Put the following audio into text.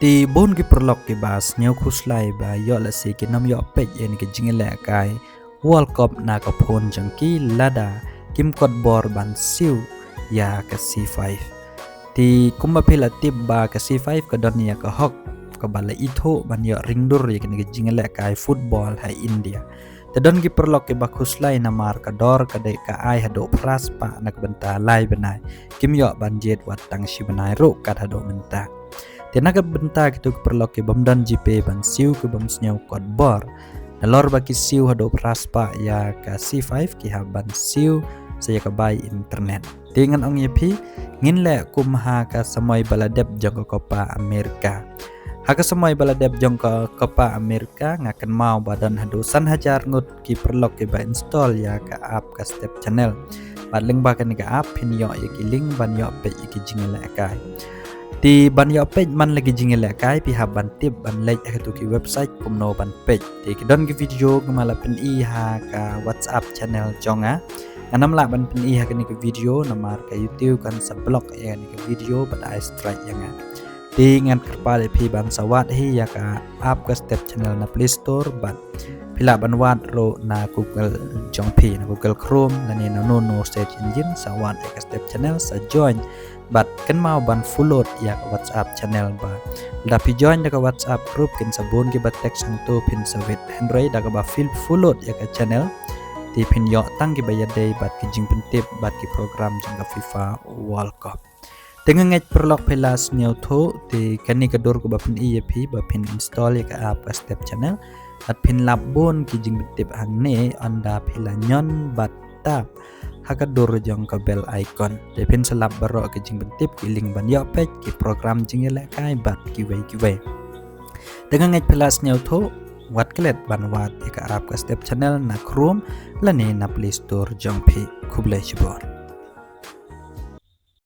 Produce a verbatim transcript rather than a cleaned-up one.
Te bun ki paralok kiba sngew khuslai ba ïoh lehse kin ym ïoh peit ïa kane ka jingïalehkai World Cup na ka phone jong ki lada kim kot bor ban siew ïa ka C five. Te kumba phi la tip ba ka C five ka don ïa ka hok kaba la ithuh ban ïoh ring dur ïa kane ka jingïalehkai football ha India. Te don ki paralok kiba khuslai namar ka dor ka dei ka ai haduh phra spah na ka bynta lai bnai. Kim ïoh ban jied wat tang shi bnai ruh kat haduh mynta. Te na ka bynta kito ki paralok ki bym don GPay ban siew, ki bym sngew kot bor, nalor ba ki siew haduh phra spah ïa ka C five, ki hap ban siew sa ïa ka bai internet. Te ngan ong ïa phi, ngin leh kum ha ka samoi ba la dep jong ka Copa America. Ha ka samoi ba la dep jong ka Copa America, nga kynmaw ba don haduh san hajar ngut ki paralok kiba install ïa ka app ka Step Channel. Bad lyngba kane ka app phin ïoh ïa ki link ban ïoh peit ïa ki jingïalehkai. Te ban ïoh peit man la ki jingïalehkai, phi hap ban tip ban leit ha kito ki website kumno ban peit. Te ki don ki video kiba la pyni ha ka WhatsApp channel jong nga. Ngan ym lah ban pyni ha kane ka video namar ka YouTube kan sa block ïa kane ka video bad ai strike ïa nga. Te ngan kyrpad ïa phi ban sa wad hi ïa ka app ka Step Channel na Play Store bad phi lah ban wad ruh na Google jong phi, na Google Chrome lane na no no search engine, sa wad ïa ka Step Channel, sa join bad kynmaw ban follow ïa ka WhatsApp channel ba lada phi join da ka WhatsApp group kin sa bun kiba text hangto phin sa wit. Hynrei da kaba phi follow ïa ka channel te phin ïoh tang kiba ïadei bad ki jingpyntip bad ki program jong ka FIFA World Cup. Te nga ngeit paralok phi la sngewthuh, te kane ka dur kaba pyni ïa phi ba phin install ïa ka app ka Step Channel. Bad phin lap bun ki jingpyntip hangne ynda phi la ñion bad tap ha ka dur jong ka bell icon. Te phin sa lap baroh ki jingpyntip, ki link ban ïoh peit, ki program jingïalehkai bad kiwei kiwei. Te nga ngeit phi la sngewthuh, wat klet ban wad ïa ka app ka Step Channel na Chrome lane na Play Store jong phi. Khublei shibun.